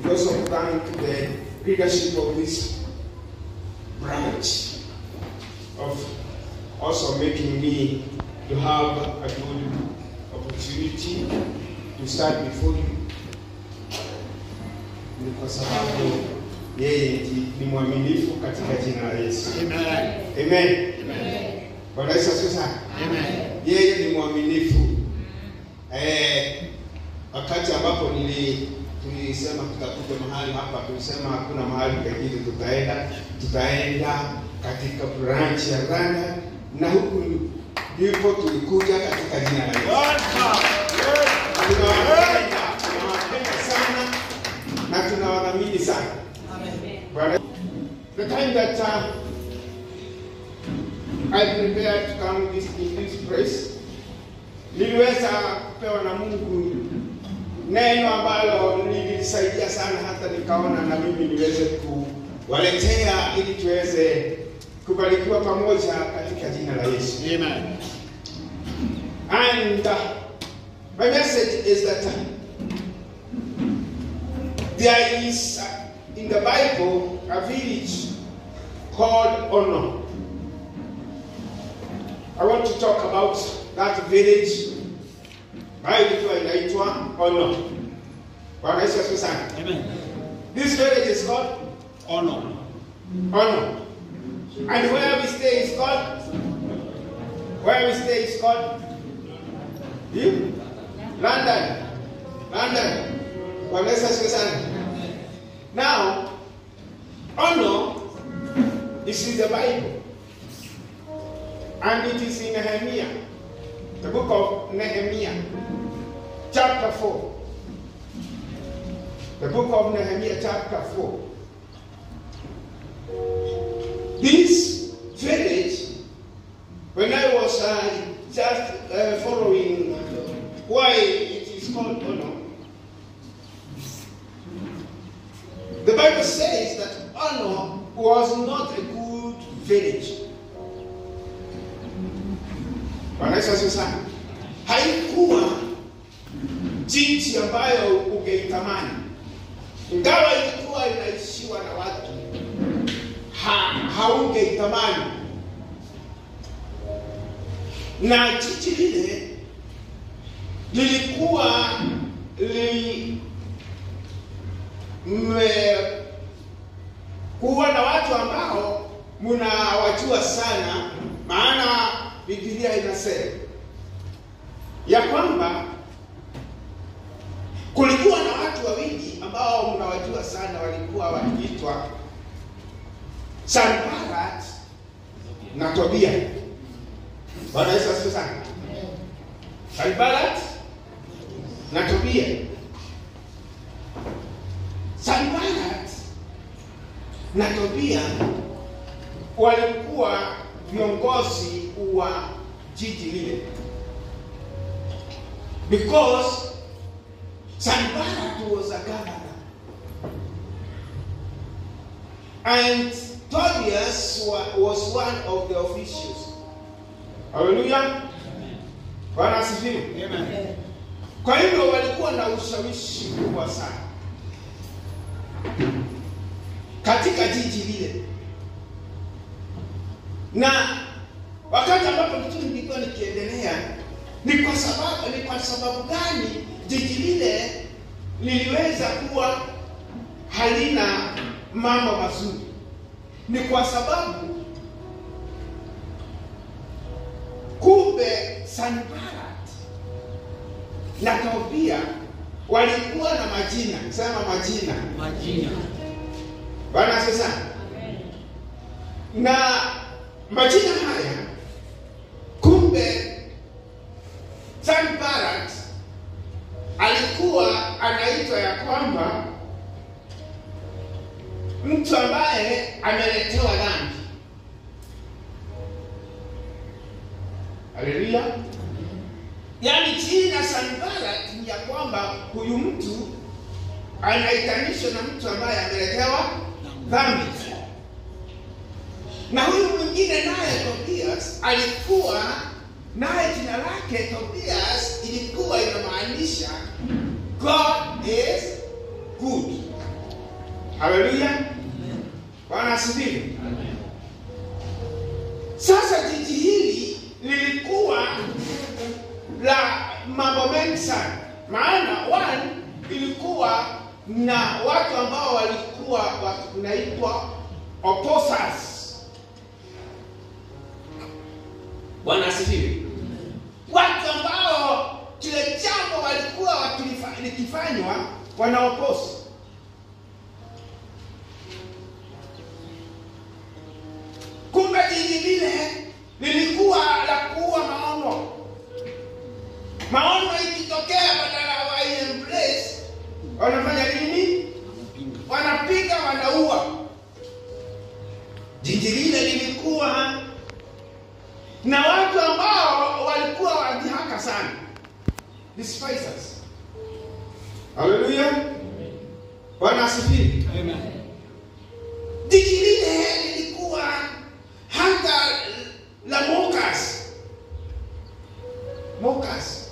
We also thank the leadership of this branch of also making me to have a good opportunity to stand before you. Ni kwa sababu yeye ni mwaminifu katika jina la Yesu. Amen. Amen. Amen. Bwana Yesu asifiwe sana. Amen. Yeye ni mwaminifu. Wakati ambapo tulisema tutakuja mahali hapa, tulisema hakuna mahali pengine tutaenda katika branch ya Rwanda, na huku ndipo tulikuja katika jina la Yesu. Tunawapenda sana na tunawadhamini sana. Amen. The time that I prepared to come in this place, niliweza kupewa na Mungu neno ambalo lilinisaidia sana, hata nikaona na mimi niweze kuwaletea ili tuweze kubarikiwa pamoja katika jina la Yesu. Amen. And my message is that there is in the Bible a village called Ono. I want to talk about that village. Bible inaitwa Ono. Bwana Yesu asifiwe sana. Amen. This village is called Ono. Ono. And where we stay is called? Where we stay is called? London. London. Bwana Yesu asifiwe sana. Now, Ono is in the Bible. And it is in Nehemiah, the book of Nehemiah, chapter 4. The book of Nehemiah, chapter 4. This village, when I was just following why it is called Ono, the Bible says that Ono was not a good village. Bwana Yesu asifiwe sana. Haikuwa jiji ambayo ungeitamani. Ingawa ilikuwa inaishiwa na watu, haungeitamani. Na jiji lile lilikuwa limekuwa na watu ambao mnawajua sana, maana Biblia inasema ya kwamba kulikuwa na watu wawili ambao mnawajua sana, walikuwa wakiitwa Sanbalat na Tobia. Bwana Yesu asifiwe sana. Sanbalat na Tobia. Sanbalat na Tobia walikuwa viongozi wa jiji lile, because Sanbalat was a governor and Tobias was one of the officials. Hallelujah. Bwana asifiwe. Amen. Kwa hivyo walikuwa na ushawishi mkubwa sana katika jiji lile. Na wakati ambapo kitu nilikuwa nikiendelea, ni kwa sababu gani jiji lile liliweza kuwa halina mambo mazuri? Ni kwa sababu kumbe Sanbalat na Tobia walikuwa na majina. Sema majina. Majina. Bwana asifiwe sana. Na majina haya, kumbe Sanbalat alikuwa anaitwa ya kwamba mtu ambaye ameletewa dhambi. Haleluya. Yaani jina Sanbalat ni ya kwamba huyu mtu anaitanishwa na mtu ambaye ameletewa dhambi. Na huyu mwingine naye Tobias alikuwa naye, jina lake Tobias ilikuwa inamaanisha God is good. Haleluya. Bwana asifiwe. Sasa jiji hili lilikuwa la mambo mengi sana. Maana one, ilikuwa na watu ambao walikuwa wanaitwa opposers. Bwana asifiwe. Watu ambao kile jambo walikuwa likifanywa wanaoppose. Kumbe jiji lile lilikuwa la kuua maono. Maono ikitokea, badala wa embrace, wanafanya nini? Wanapiga, wanaua. Jiji lile lilikuwa na watu ambao walikuwa wadhihaka sana, despisers. Haleluya. Bwana asifiwe. Amen. Jiji lile lilikuwa hata la mockers. Mockers,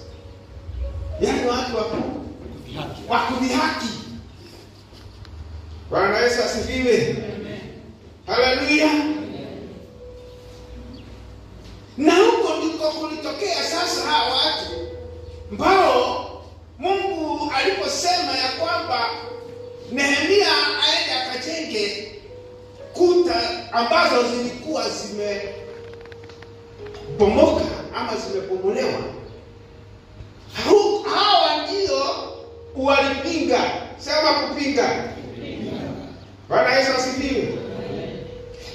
yaani watu wa kudhihaki. Bwana Yesu asifiwe. Haleluya. Na huko ndiko kulitokea sasa hawa watu ambao Mungu aliposema ya kwamba Nehemia aende akajenge kuta ambazo zilikuwa zimebomoka ama zimebomolewa, hawa ndio walipinga. Sema kupinga. Bwana Yesu asifiwe.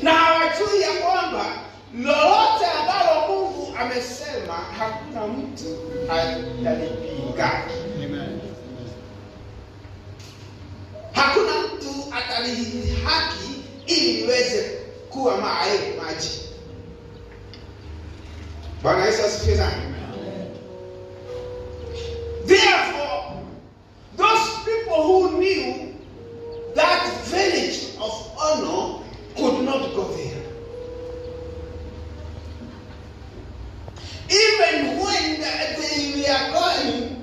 Na hawajui ya kwamba lolote ambalo Mungu amesema hakuna mtu atalipinga. Amen. Hakuna mtu atalihaki ili liweze kuwa maji. Bwana Yesu asifiwe sana. Therefore, those people who knew that village of Ono could not go there. Even when they were going,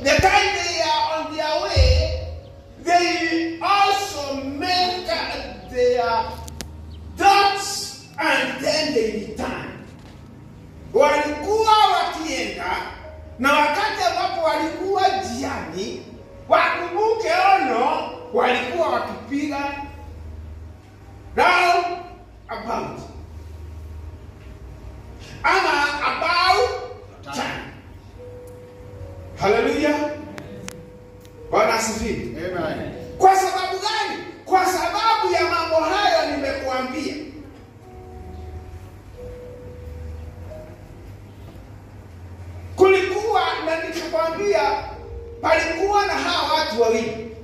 the time they are on their way, they also make their dots and then they return. Walikuwa wakienda, na wakati ambapo walikuwa njiani wakumbuke Ono, walikuwa wakipiga round about ama about turn. Haleluya. Bwana asifiwe. Amen. Kwa sababu gani? Kwa sababu ya mambo hayo nimekuambia. Kulikuwa na, nikakwambia palikuwa na hawa watu wawili,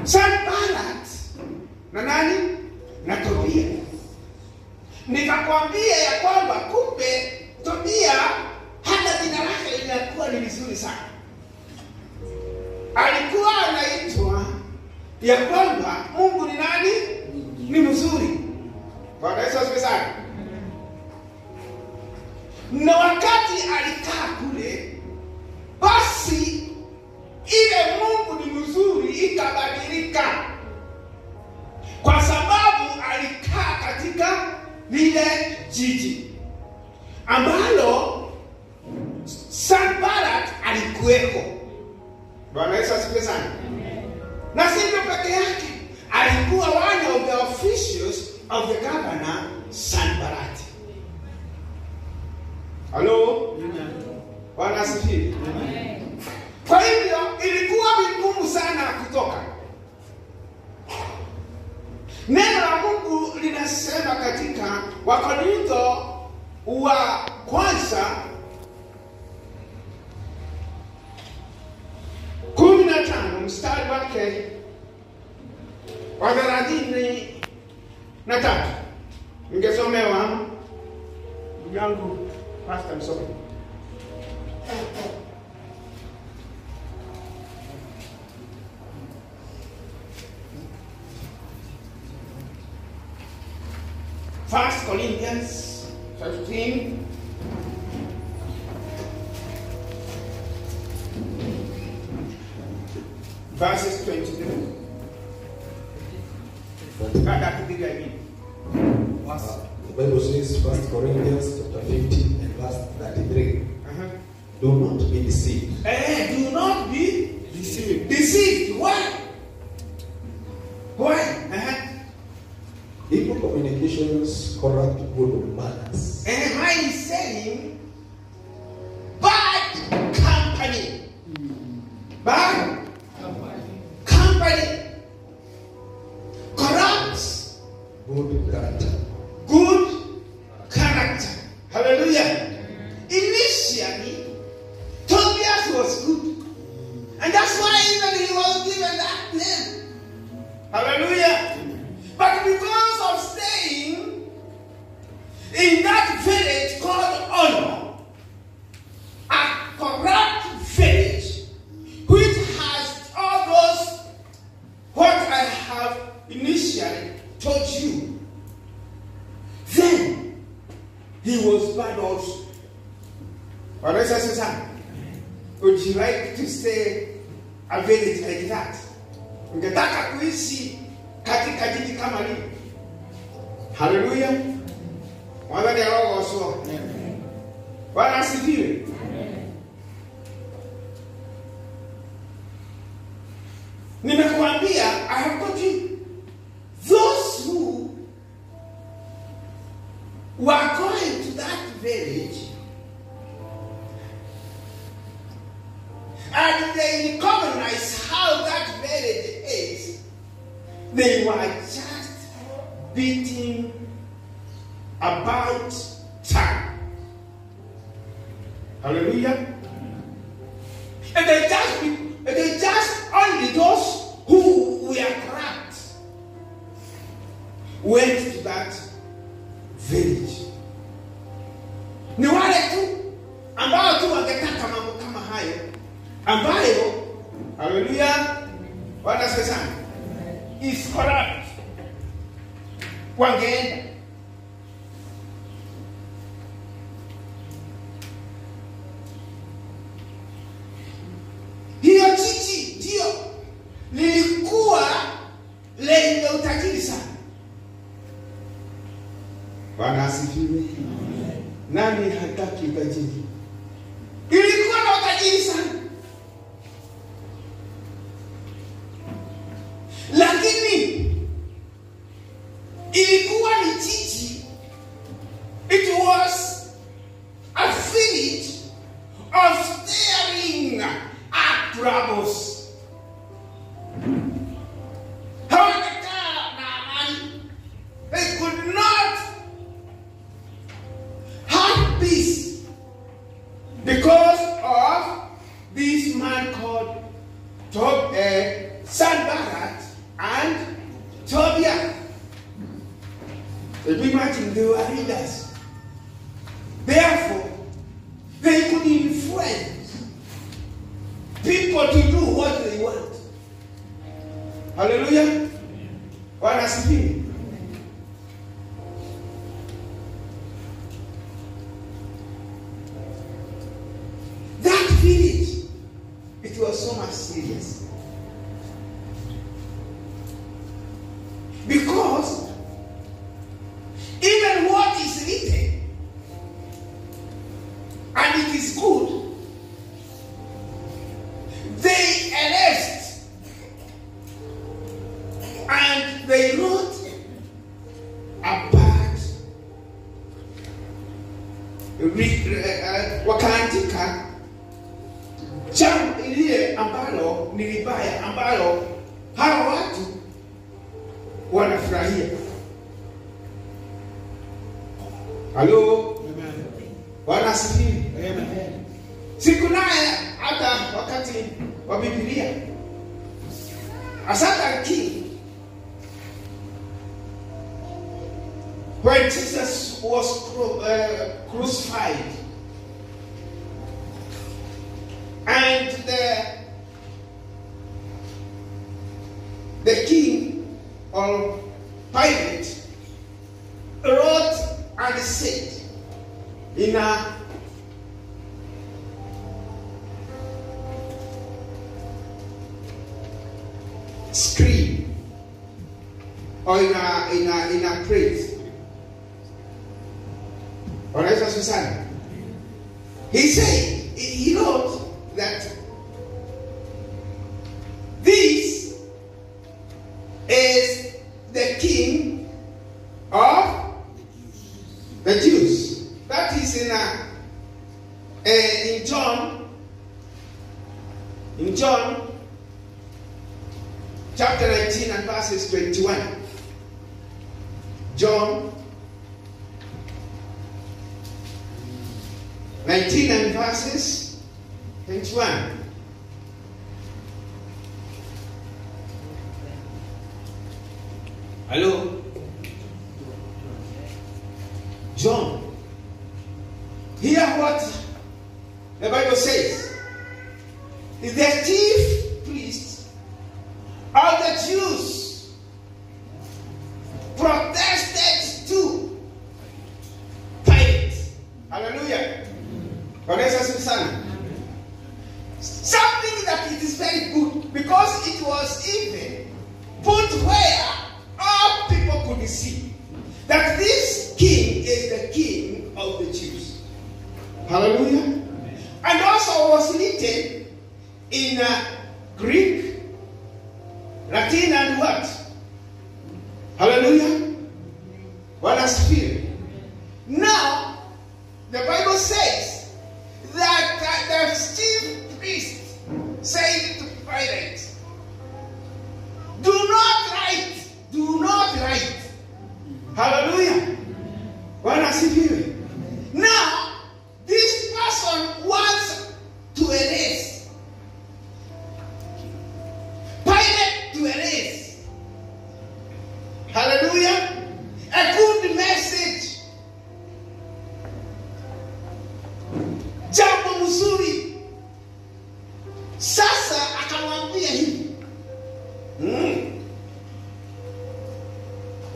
Sanbalat na nani? Na Tobia. Nikakwambia ya kwamba kumbe Tobia hata jina lake lilikuwa ni vizuri sana. Alikuwa anaitwa ya kwamba Mungu ni nani? Ni mzuri. Bwana Yesu asifiwe sana. Na wakati alikaa kule, basi ile Mungu ni mzuri ikabadilika, kwa sababu alikaa katika lile jiji ambalo Sanbalat alikuweko. Bwana Yesu asifiwe sana. Na sivyo peke yake, alikuwa one of the officials of the governor Sanbalat. Halo? Bwana asifiwe. Kwa hivyo ilikuwa vigumu sana kutoka. Neno la Mungu linasema katika Wakorintho wa kwanza 15 mstari wake wa 33. Ningesomewa ndugu yangu Pastor, msome. First Corinthians 15 verses 23. 33, I mean. The Bible says 1 Corinthians chapter 15 and verse 33. Do not be deceived. Do not be deceived. Deceived. Why? Why? Evil communications corrupt good manners. And why is saying bad company? Bad company corrupts good character. Good character. Hallelujah. Initially, Tobias was good. And that's why even he was given that name. Hallelujah. But because of staying in that village called Ono, a corrupt village, which has all those what I have initially told you, then he was bad also. Would you like to stay a village like that? Ungetaka kuishi katika jiji kama lile? Hallelujah. Mwathani arogocwo. Bwana asifiwe. Nimekuambia, I have told you, those who were going to that village and they recognize how that village is, they were just beating about time. Hallelujah. And they just only those who were corrupt went to that village. Ni wale tu ambao tu wangetaka mambo kama hayo, ambayo, hallelujah, Bwana asifiwe sana, is corrupt, wangeenda. Hiyo jiji ndio lilikuwa lenye utajiri sana. Bwana asifiwe. Nani hataki utajiri? Ilikuwa na utajiri sana, lakini ilikuwa ni jiji. It was a village of staring at troubles. Hawangekaa na amani. They could not have peace because of this man called Sanballat and Tobiah. Imagine, they were leaders. Therefore, they could influence people to do what they want. Hallelujah. Bwana asifiwe. That village, it was so much serious. Because even what is written, and it is good, they arrest and they wrote a bad, wakaandika jambo lile ambalo ni libaya, ambalo hawa watu wanafurahia. Halo? Bwana asifiwe. Amen. Siku naye hata wakati wa Biblia, Asata king, when Jesus was crucified, and the king or Pilate wrote and said in a screen or in a print. Bwana Yesu asifiwe sana. He said, he wrote that this is the King of the Jews. That is in John, in John chapter 19 and verses 21. John 19 and verses 21. Hello? John. Hear what the Bible says. The chief priests of the Jews protested to Pilate. Hallelujah. Bwana Yesu asifiwe sana. Something that it is very good because it was even put where all people could see that this king is the King of the Jews. Hallelujah. And also was written in Greek, Latin, and what? Hallelujah. Bwana asifiwe. Now, the Bible says that the chief priest said to Pilate, "Do not write, do not write." Hallelujah. Bwana asifiwe. Now, this person wants to erase. Pilate to erase. Hallelujah. A good message. Jambo mzuri. Sasa akamwambia hivi.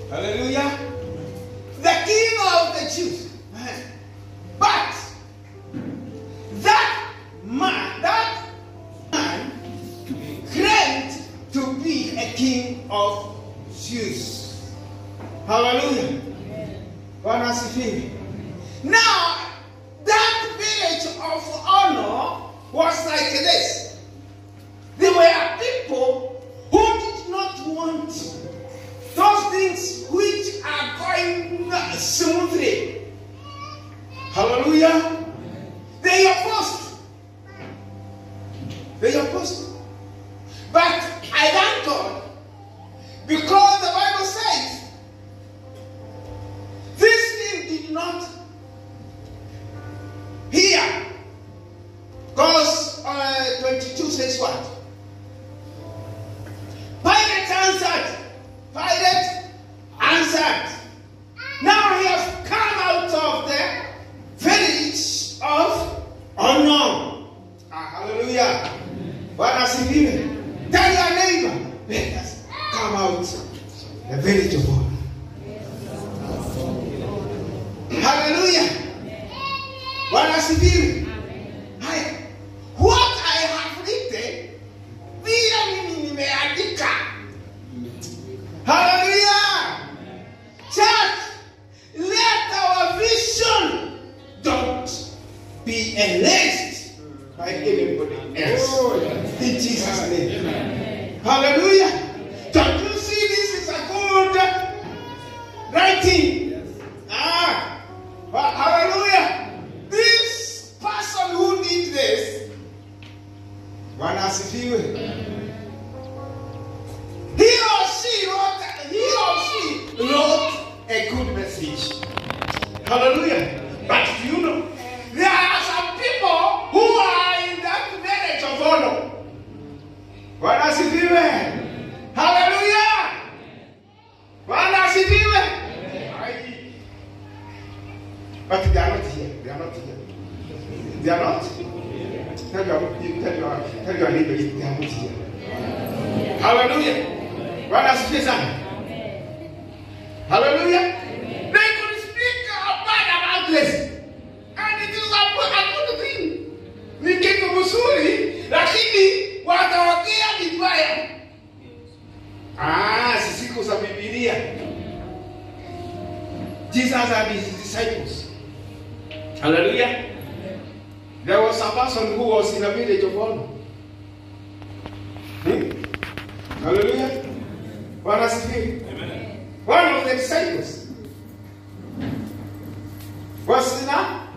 Hallelujah. The King of the Jews. But that man claimed to be a king of Jews. Hallelujah. Bwana asifiwe. Now, that village of honor was like this. There were people who did not want those things which are going smoothly. Hallelujah. They opposed. They opposed. But I thank God because the Bible says this thing did not hear. Because 22 says what? Pilate answered. Pilate answered. Now he has come out of the village of honor. Ah, hallelujah. Bwana asifiwe. Tell your neighbor, let us come out the village of honor. Hallelujah. Bwana asifiwe. Haya. What I have written, vile mimi nimeandika. Hallelujah. Church, let our vision don't be erased by anybody else. In Jesus' name. Hallelujah. Don't you see this is a good writing? Ah, well, hallelujah. This person who did this, Bwana asifiwe. He or she wrote a good message. Hallelujah. But do you know, there are some people who are in that marriage of honor. Bwana asifiwe. Hallelujah. Bwana asifiwe. Aye. But they are not here. They are not here. They are not. Tell your neighbor they are not here. Hallelujah. Bwana asifiwe sana. Hallelujah. They could speak bad about this. And it is a good thing. Ni kitu mzuri, lakini wataongea vibaya. Ah, si siku za Biblia. Jesus had his disciples. Hallelujah. There was a person who was in a village of Ono. Hallelujah. Bwana asifiwe. One of the disciples was in a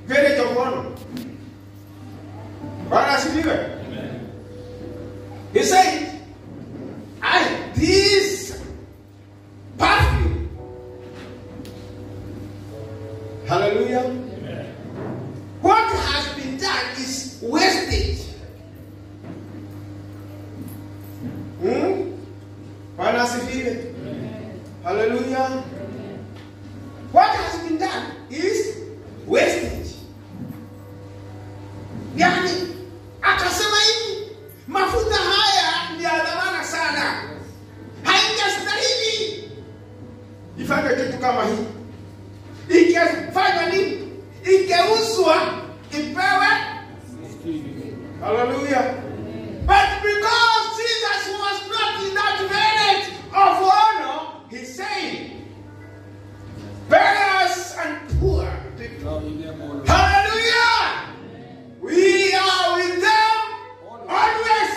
village of Ono. Bwana asifiwe. He said, this perfume. Hallelujah. Amen. What has been done is wasted. Bwana asifiwe. Hallelujah. What has been done is wasted. Yani akasema hivi, mafuta haya ni ya dhamana sana, haingestahili ifanywe kitu kama hii. Ikifanywa nini? Ingeuzwa ipewe. Hallelujah. But because Jesus was not in that village of honor, he said, beggars and poor people. Hallelujah. We are with them always.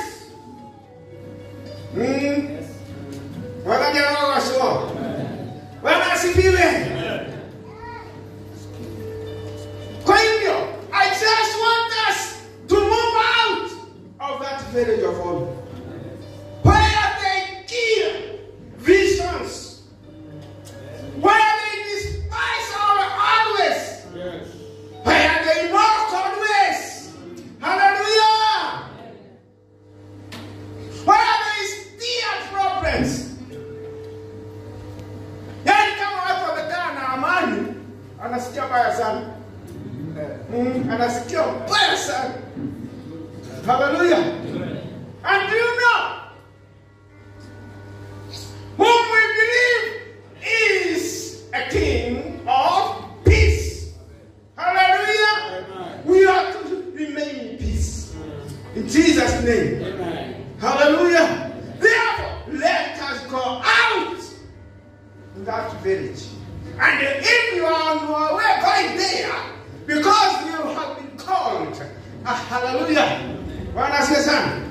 Bwana asifiwe. Kwa hivyo, I just want us to move out of that village of honor, where they kill visions, where they despise our always, where they mock always. Hallelujah. Where they steal problems. Yaani kama watu wamekaa na amani, anasikia baya sana. Anasikia baya sana. Hallelujah. And do you know whom we believe is a king of peace? Hallelujah. Amen. We are to remain in peace. In Jesus' name. Amen. Hallelujah. Therefore, let us go out in that village. And if you are on your way going there, because you have been called, hallelujah. Bwana asifiwe sana.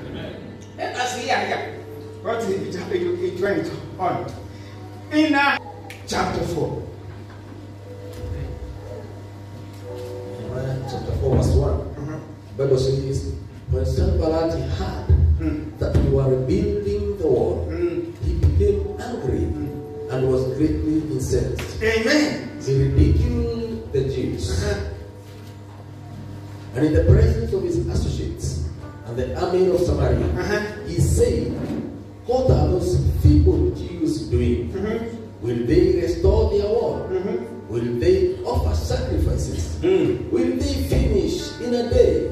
Let us hear here what it went on. In chapter 4. Nehemiah chapter 4 verse 1. The Bible says, when Sanballat heard that we were rebuilding the wall, he became angry and was greatly incensed. Amen. He ridiculed the Jews. And in the presence of his associates and the army of Samaria, he said, what are those feeble Jews doing? Will they restore their wall? Will they offer sacrifices? Will they finish in a day?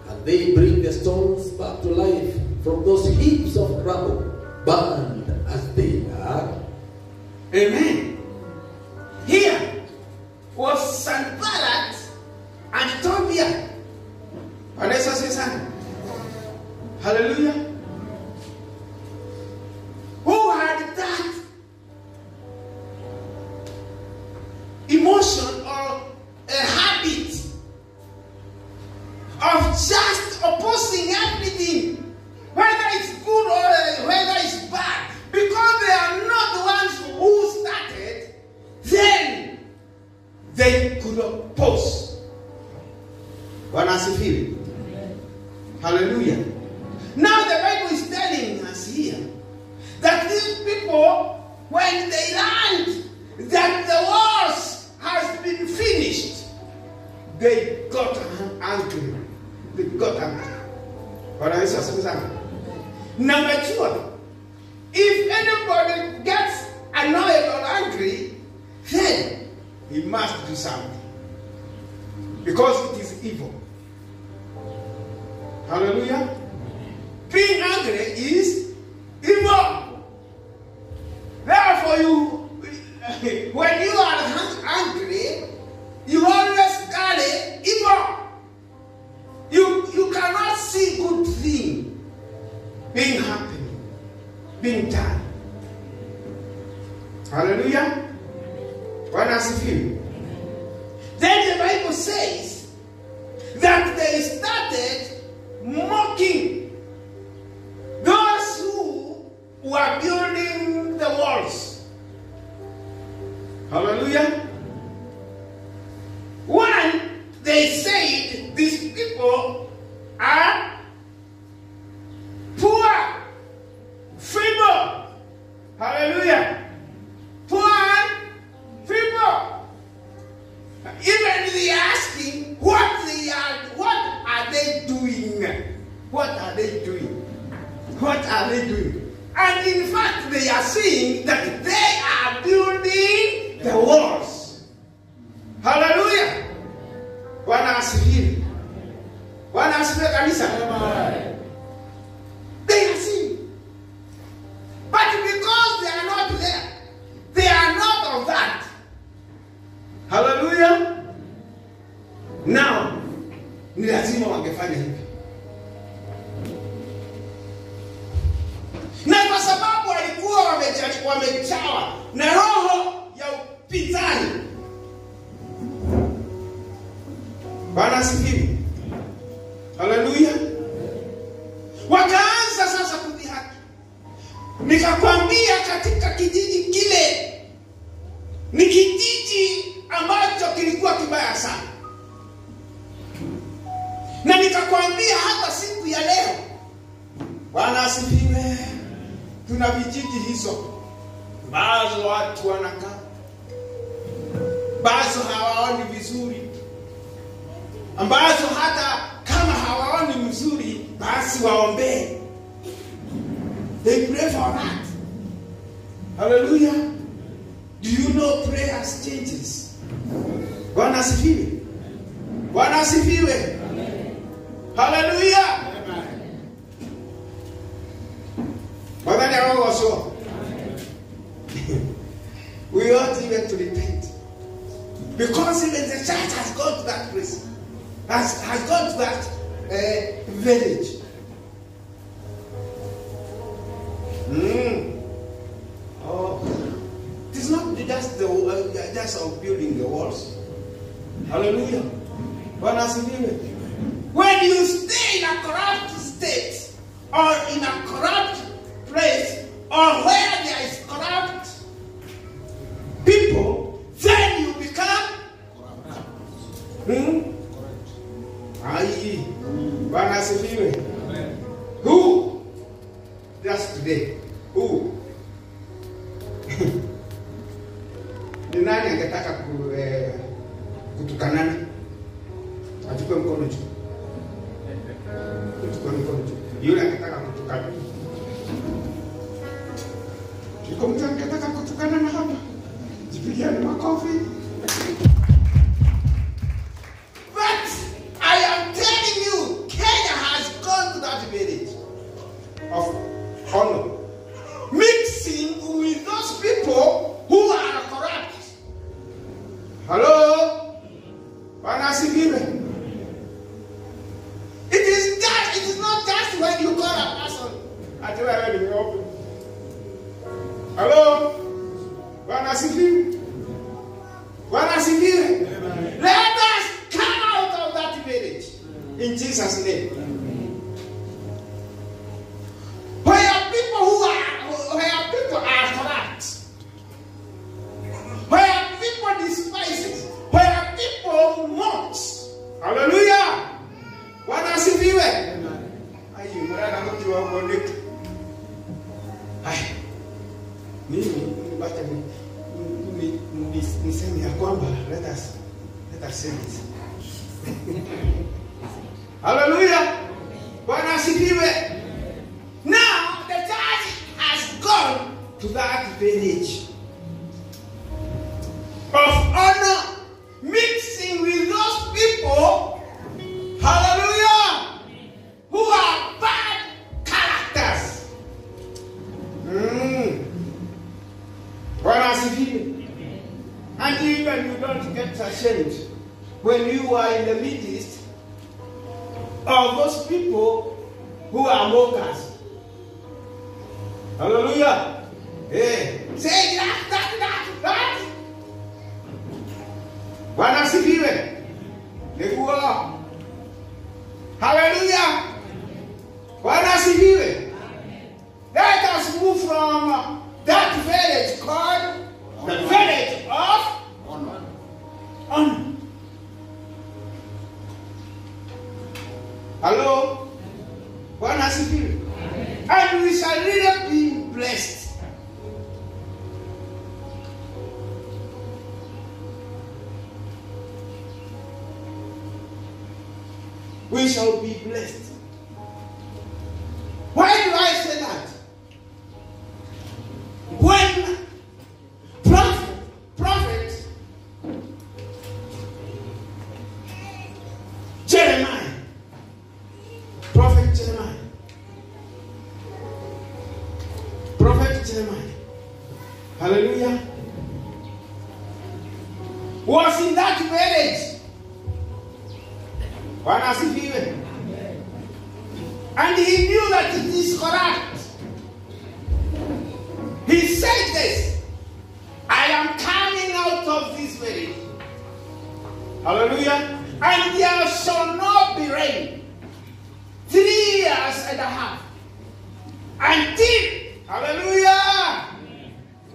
Can they bring the stones back to life from those heaps of rubble, burned as they are? Amen. Here was Sanballat and Tobiah. Hallelujah. Who had that emotion or a habit of just opposing everything, whether it's good or whether it's bad, because they are not the ones who started, then they could oppose. Bwana asifiwe. Hallelujah. Now the Bible is telling us here that these people, when they learned that the wars has been finished, they got angry. They got angry. Bwana Yesu asifiwe sana. Number 2, if anybody gets annoyed or angry, then he must do something, because it is evil. Hallelujah. Being angry is evil. Therefore, you, when you are angry, you always carry evil. You cannot see good thing being happening, being done. Hallelujah. Bwana asifiwe. Then the Bible says that they started mocking those who were building the walls. Hallelujah. One, they said these people are poor, feeble. Hallelujah. Poor and feeble. Even they are asking what are they doing? What are they doing? What are they doing? And in fact, they are seeing that they are building the walls. Hallelujah. Bwana asifiwe. Bwana asifiwe kanisa. They are seeing. But because they are not there, they are not of that. Hallelujah. Now, ni lazima wangefanya hivi. Na kwa sababu walikuwa wamejawa na roho ya upinzani. Bwana asifiwe. Hallelujah. Wakaanza sasa kudhihaki. Nikakwambia katika kijiji kile ni kijiji ambacho kilikuwa kibaya sana. Na nikakwambia hata siku ya leo, Bwana asifiwe, tuna vijiji hizo ambazo watu wanakaa, ambazo hawaoni vizuri, ambazo hata kama hawaoni mzuri basi waombee. They pray for that. Hallelujah. Do you know prayers changes? Bwana asifiwe. Bwana asifiwe. Hallelujah. Bwana also. We ought even to repent. Because even the church has gone to that place. Has gone to that village. Oh. It is not just the just of building the walls. Hallelujah. Bwana asifiwe. When you stay in a corrupt state or in a corrupt place or where there is corrupt people, then you become corrupt. Aye. Bwana asifiwe. Who? Just today. Who? Ni nani angetaka kutukanana? Achukue mkono juu. Achukue mkono juu. Yule angetaka kutukana. Yuko mtu angetaka kutukana na hapa? Jipigiane makofi. But I am telling you, Kenya has gone to that village of honor, mixing with those people who are corrupt. Hello? Bwana asifiwe. It is not just when you call a person. Ati wewe ni mwovu. Hello? Bwana asifiwe. Bwana asifiwe. Let us come out of that village in Jesus' name. Where people are corrupt, where people despise it, where people mock. Hallelujah. Bwana asifiwe. Ai, mwana mtu wa kuoneka. Ai. Mimi nibacha niseme ya kwamba let us say this. Hallelujah. Bwana asifiwe. Now the church has gone to that village of honor, mixing with those people, hallelujah, who are bad characters. Bwana asifiwe. And even you don't get ashamed when you are in the midst of those people who are mockers. Hallelujah. Hey. Say that. asifiwe. Let us move from that village called the village of honor. Hello? Bwana asifiwe. And we shall really be blessed. We shall be blessed. Why do I say that? When prophet Jeremiah, hallelujah, was in that village. Bwana asifiwe. And he knew that it is corrupt. He said this, I am coming out of this village. Hallelujah. And there shall not be rain 3.5 years. Until, hallelujah,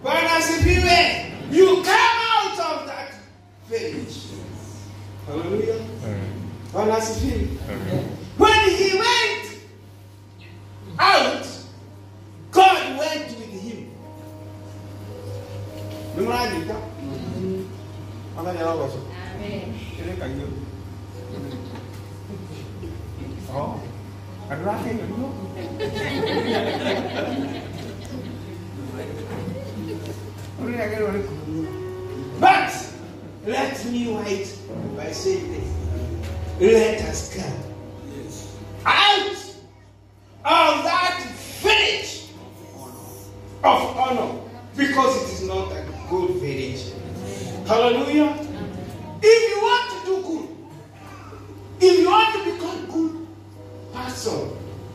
Bwana asifiwe, you come out of that village. Hallelujah. Bwana asifiwe. When he went out, God went with him. But let me wait by saying this. Let us come out of that village of honor, because it is not a good village. Hallelujah. If you want to do good, if you want to become good person,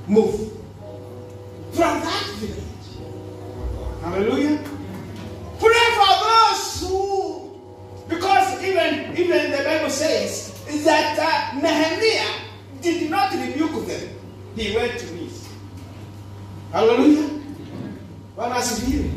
move from that village. Hallelujah. Pray for those who, because even the Bible says that Nehemiah did not rebuke them. He went to peace. Hallelujah. Bwana asifiwe.